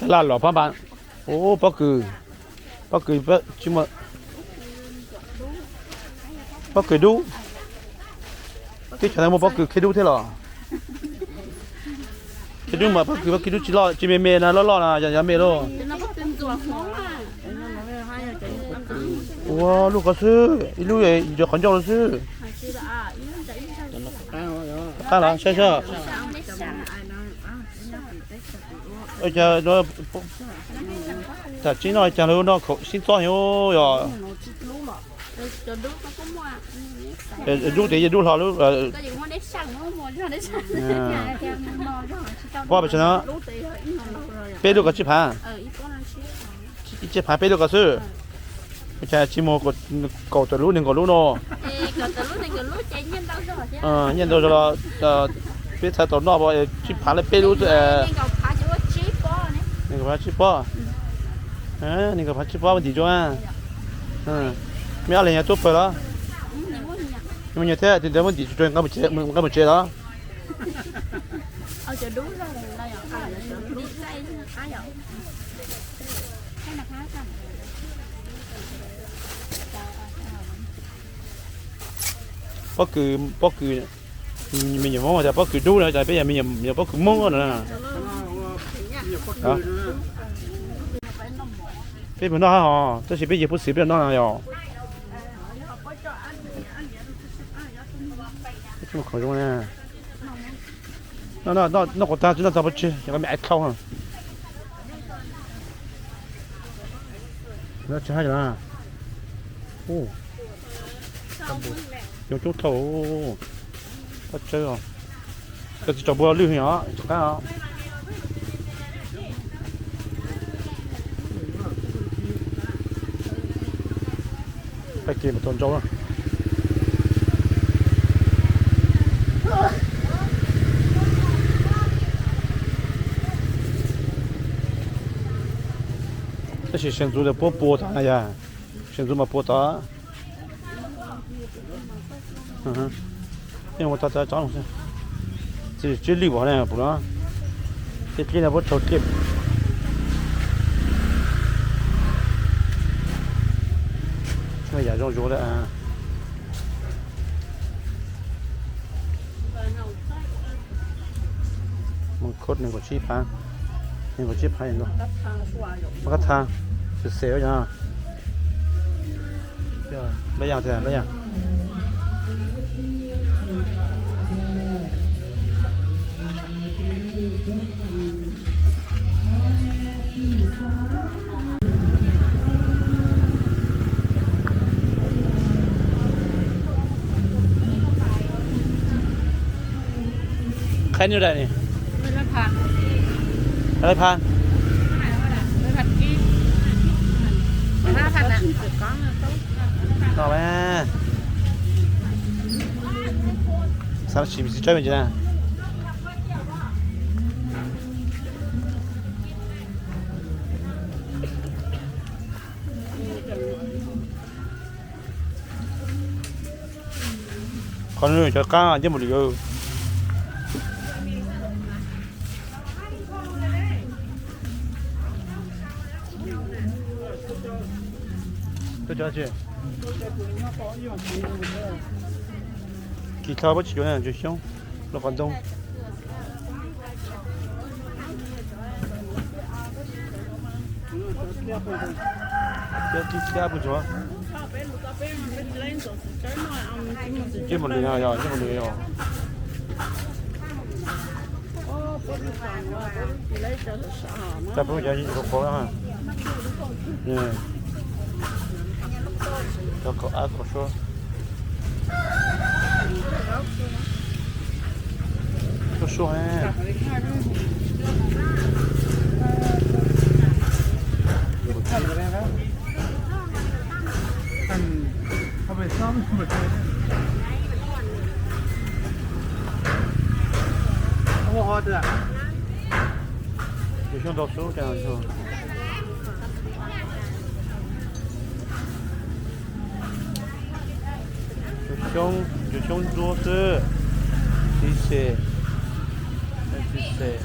Laj los pab npas. Ub, pob kws, pob kws, pob kws dub. Teb chaws no muaj pob kws khib dub thiab los? Khib dub mas pob kws, pob kws dub tsis loj, tsis me me no, loj loj no yog me lauj. Ua lub ko xwb, ib lub yog qhov ncauj no xwb. Qab los saib saib. Tam tseeb no cas lawv noj khaum sib txob heev yog. Dub tes yog dub hlo lub. Pob pes tsawg no? Peb lub kaum tsib phav. Ib tsib phav peb lub ko xwb. Ua cas tsis muag kaum tawm lub nees nkaum lub no? Nyiaj ntau zog los peb txhaj tau noj, tsib phav lawm peb lub. Nees nkaum phav tsib pob. Nees nkaum phav tsib pob muaj ntim tsuag. Me ob leeg yog tuaj pawg los? Me nyuam thiab tus ntawd muaj ntim tsuag nqa mus tsev los? Pob kws, pob kws, me nyuam Hmoob tias pob kws dub no, cas peb yog me nyuam pob kws Hmoob no. Peb puas noj hab hos, tab sis peb yog Pub Xiv peb noj no yog. Noj quav tag tsis noj txog pob tseg, yog me aiv dlhau. Tsis hab coob coob dlhau. Pob tsawb os. Koj tsis tsaus npua lwj heev os, tsis qab os. Pab kev mus tau ntsauj na. Tab sis sawv ntxuv puab pua tod na yog, sawv ntxuv mas pua tod. Ua tau tsob, tsis lwj pum no, tej dlib no puab rhaub dlib. Yam zoo zoo lawm. Mos khod nees nkaum tsib phav, nees nkaum tsib phav. Mos kab thas, xwm xem yog. Lab yaj, lab yaj. Qhov no dais ni, lab phaj, no mas, xav sim txiv tsawb me ntsis na. Qhov no cov qab ncej mus lwm. Kis thau puab tsis yuav na, ntsuag xyoob, lub qhov ntoo. Ntsej muag lwm yog, ntsej muag lwm yog. Cov phooj ywg, qhov qhov cov kaum ab kaum suab. Suab suab. Tus xyoob ntau xwb. Tus xyoob, tus xyoob ntsuab xwb. Txiv xes, txiv xes.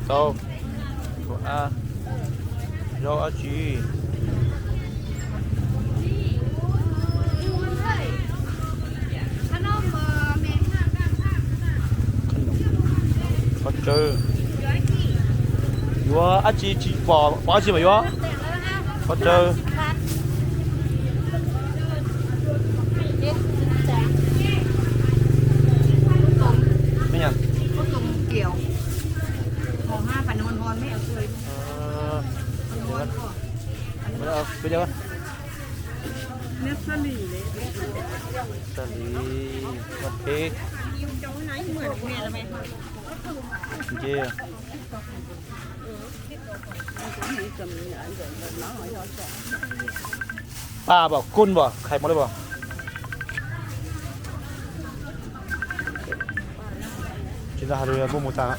Tau. Ua, zaub dab tsi? Pob tsawb. Yuav dab tsi, tsis pom, pom dab tsi mas yuav. Pob tsawb. Xab lis, ua peb. Nce. Paj pom, kub pom, khais mos li pom. Tsis tas has lus muaj mus tas.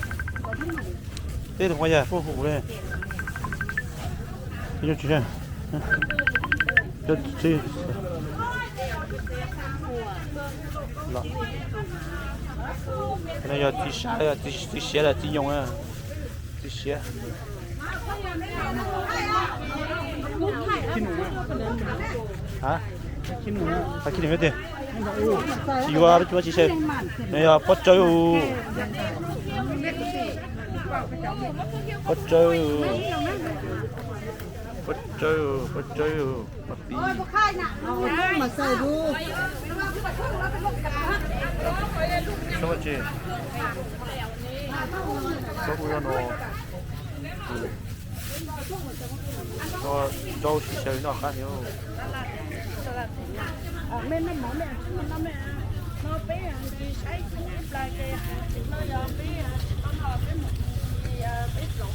Tej tus qhua yog puab hu kuv li. No yog txiv sav, txiv siav los txiv nyoos, txiv siav. Tsis yuav, tsis xyaw. No yog pob tsawb. Pob tsawb, pob tsawb, pob tsawb, pob pib. Tsis, tsis no. Rau tsis xyaw noj qab thiab.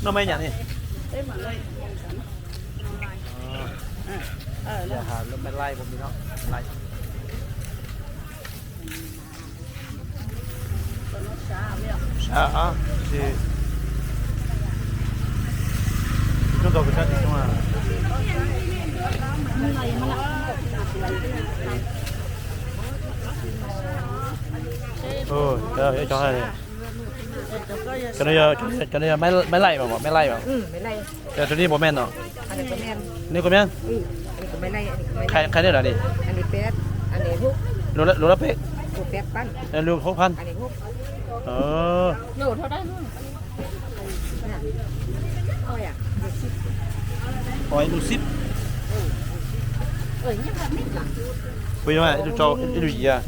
Noj me nyam ni. Has lub me laij, me laij. Sab, tsis, tsis tau kuv sab tsis tau. Cov no yog, cov no yog maiv laij mas, maiv laij mas. Cov no puas meej no? Nej kuj meej. Qhai nej lawm ni. Lus lab peb. Lus hauv phab. Ib lus xib. Puas yog ib lus rau ib lus yim?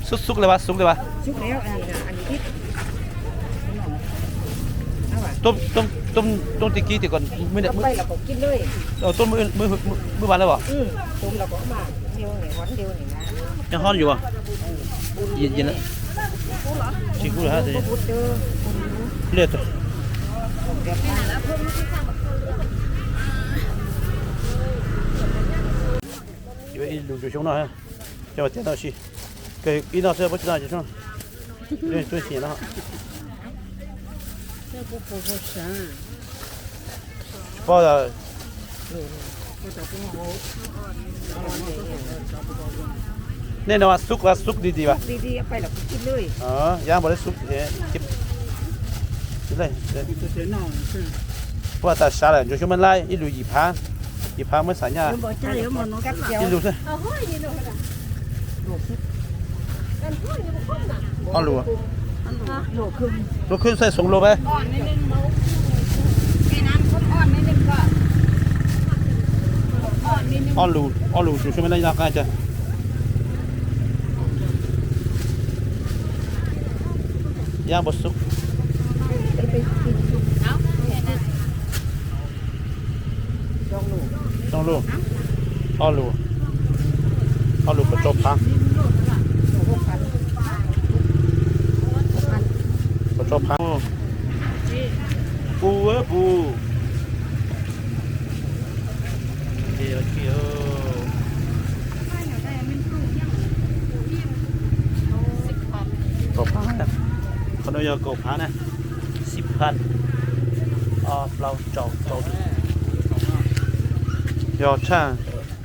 Xub xub li vas, xub li vas. Tuaj tib kib tias kom, tuaj muaj vas lawm as? Nyob hob yuav. Tsis kub li. Yuav ib lus xyoo no, coj tias no si, ib no xwb puab tsis no. Tub xiam no. Tsis paub. Nej no xub, xub di di vas. Yam npaum li xub. Puab tas sab lawm, ntsuag xyoob maiv laij ib lus yim phav, yim phav muab xam nyaj ib lus xwb. Ob lus. Lus khwb xaij xoov lus peb. Ob lus, ob lus ntsuag xyoob maiv laij noj qab cas. Yam npaum xub. Xyoob lus. Ob lus. Ob lus kaum rau phav. Kaum rau phav. Pus, pus. Kaum phav. Qhov no yog kaum phav na. Xib phav. Ob plaub rau rau. Yog tshaj.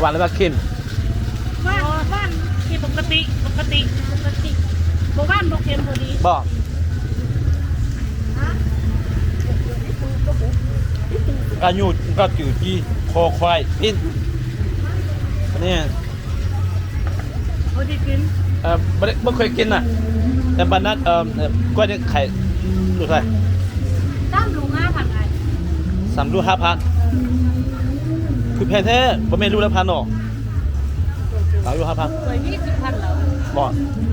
หวานหรือว่าเค็ม หวาน หวาน เค็ม ปกติ ปกติ ปกติ บ่หวานบ่เค็ม พอดี บ่ กายู กาจืดจี คอควาย ปิ้น อันนี้ พอดีกิน เอ่อ ไม่ได้ ไม่เคยกินน่ะ แต่บานนัด เอ่อ เอ่อกล้วยนี่ขายลูกเท่าไหร่ สามลูกห้าพัน ไอ้ สามลูกห้าพัน คือแพงแท้ บ่แม่นลูกละพันหรอก สามลูกห้าพัน สวยยี่สิบพันเหรอ บ่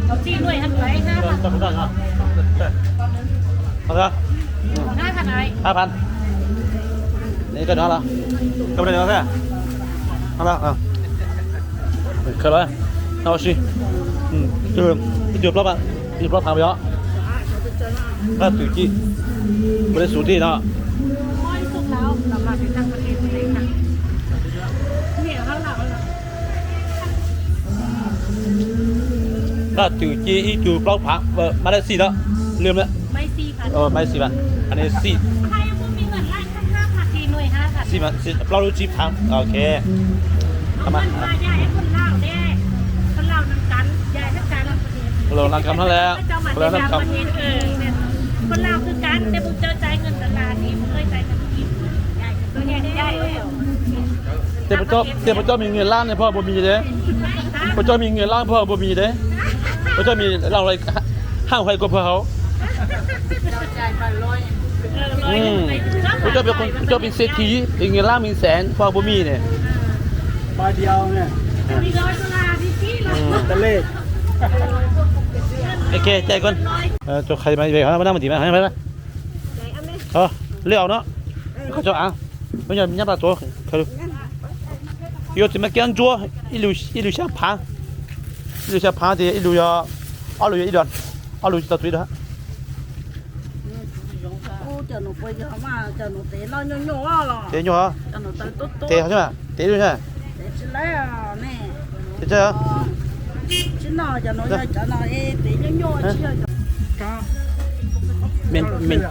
เอาสี่หน่วยครับ ร้อยห้าพัน เอาละ ห้าพัน ไอ้ ห้าพัน นี่ก็น้อยละ ก็ไม่ได้น้อยแท้ เอาละ อ่ะ เคยแล้ว เอาสิ อืม เออ จุดรอบอ่ะ จุดรอบทางไปเหรอ ก็ถือจีบ่ได้สูงที่เนาะ ก็ถือจีอีจูบเปล่าผัก เออ มาได้สี่แล้ว ลืมแล้ว ไม่สี่พัน เออ ไม่สี่พัน อันนี้สี่ ถ้ายังไม่มีเงินล้านก็ห้าพัน สี่หน่วยห้าพัน สี่พัน สี่ เปล่ารู้จีบผัก โอเค เอามา เอามา ยายให้คนลาวแน่ คนลาวนำกัน ยายให้การนำประเทศ เรานำกันเท่าไหร่ เจ้ามา เรานำกัน ประเทศ เออ เนี่ย คนลาวคือกัน แต่พวกเจ้าจ่ายเงินดอลลาร์นี่ พวกเจ้าจ่ายเงินกีบ ยายก็แยกได้ แต่พวกเจ้า แต่พวกเจ้ามีเงินล้านเนี่ยพ่อบ่มีเด้ พวกเจ้ามีเงินล้านพ่อบ่มีเด้ พวกเจ้ามีเราอะไรห้างไฟกว่าพวกเขา อืม พวกเจ้าเป็นคน พวกเจ้าเป็นเศรษฐี เป็นเงินล้านเป็นแสนพ่อบ่มีเนี่ย ใบเดียวเนี่ย อืม แต่เลข โอเค ใจก่อน เออ เจ้าใครมาอีกแล้ว มานั่งมาดีไหม มา มา มา เออ เลือกเอาเนาะ เขาเจ้าอ่ะ ไม่ยอมยับปากตัว เขา Yuav txiv maj kiab ntsuab, ib lus xya phav, ib lus xya phav ces ib lus yog, ob lus yog ib lus, ob lus tsis tau txog ib lus. Tes nyuaj, tes, tes,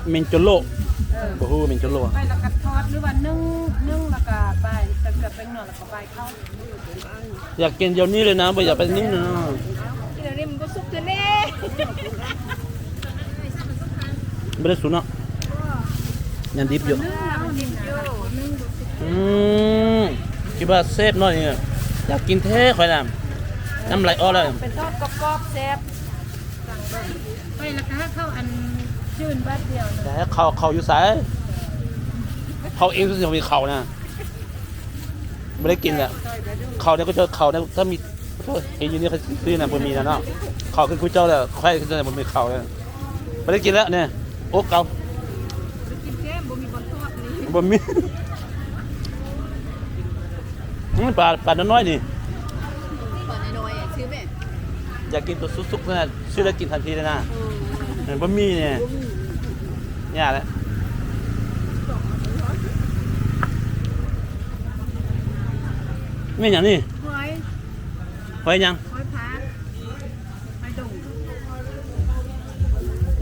me cov loj, npua hu me cov loj. Yam kis yau nib li na, npua yam peb nib no. Npua li xub no. Yam ntiv yau. Kis paj xeb no, yam kis thiab qhov na, nab lais ob lawm. Qhau, qhau yus xaiv, qhau ib xwb vim qhau na. Npua li kis lawm, qhau ne kuj cau qhau ne, tab mis, ib yus ni xwb na npua mis no no, qhau kuj cau lawm, qhau kuj cau npua mis qhau. Npua li kis lawm ne, ua qau. Npua mis, pas no no ni. Yam kis tus xub xub xwb lawv kis thav thi li na. Npua mis ne, nyaj lawm. Mej nyam ni, huav nyam.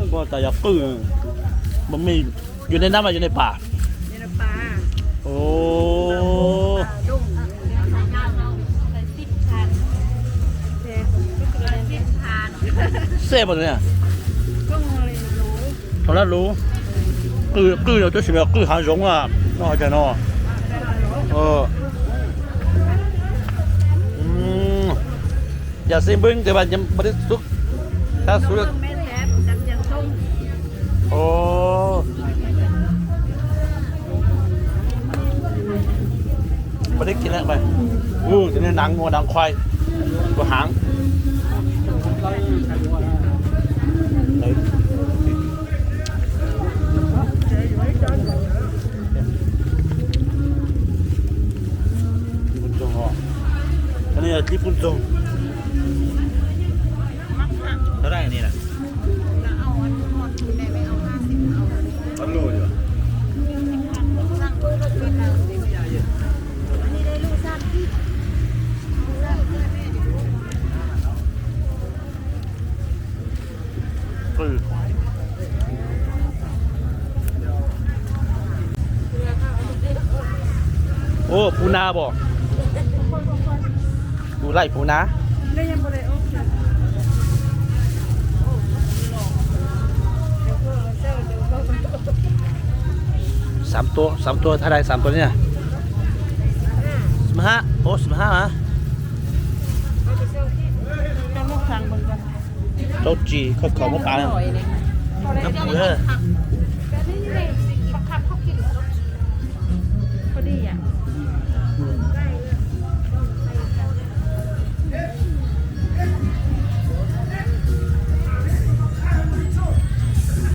Npua tas yog qwj, npua mis, yus nej nab mas yus nej pas. Xeb pas, thaum lab lub, qwj no tab sis qwj hav zoov no, no hais tias no. Yam xib npwb tes mas npaj li xub, tab xub. Npaj li kis lawm, tes nej naav ua naav qhuai, ua haav. Cov no yog dib pub ntxoog. Ua puv nas pom, tus laij puv nas. Xav tuaj, xav tuaj Thaib Dai xav tuaj li na. Xib hab, ua xib hab mas. Rau tsis kho kho muab pav na.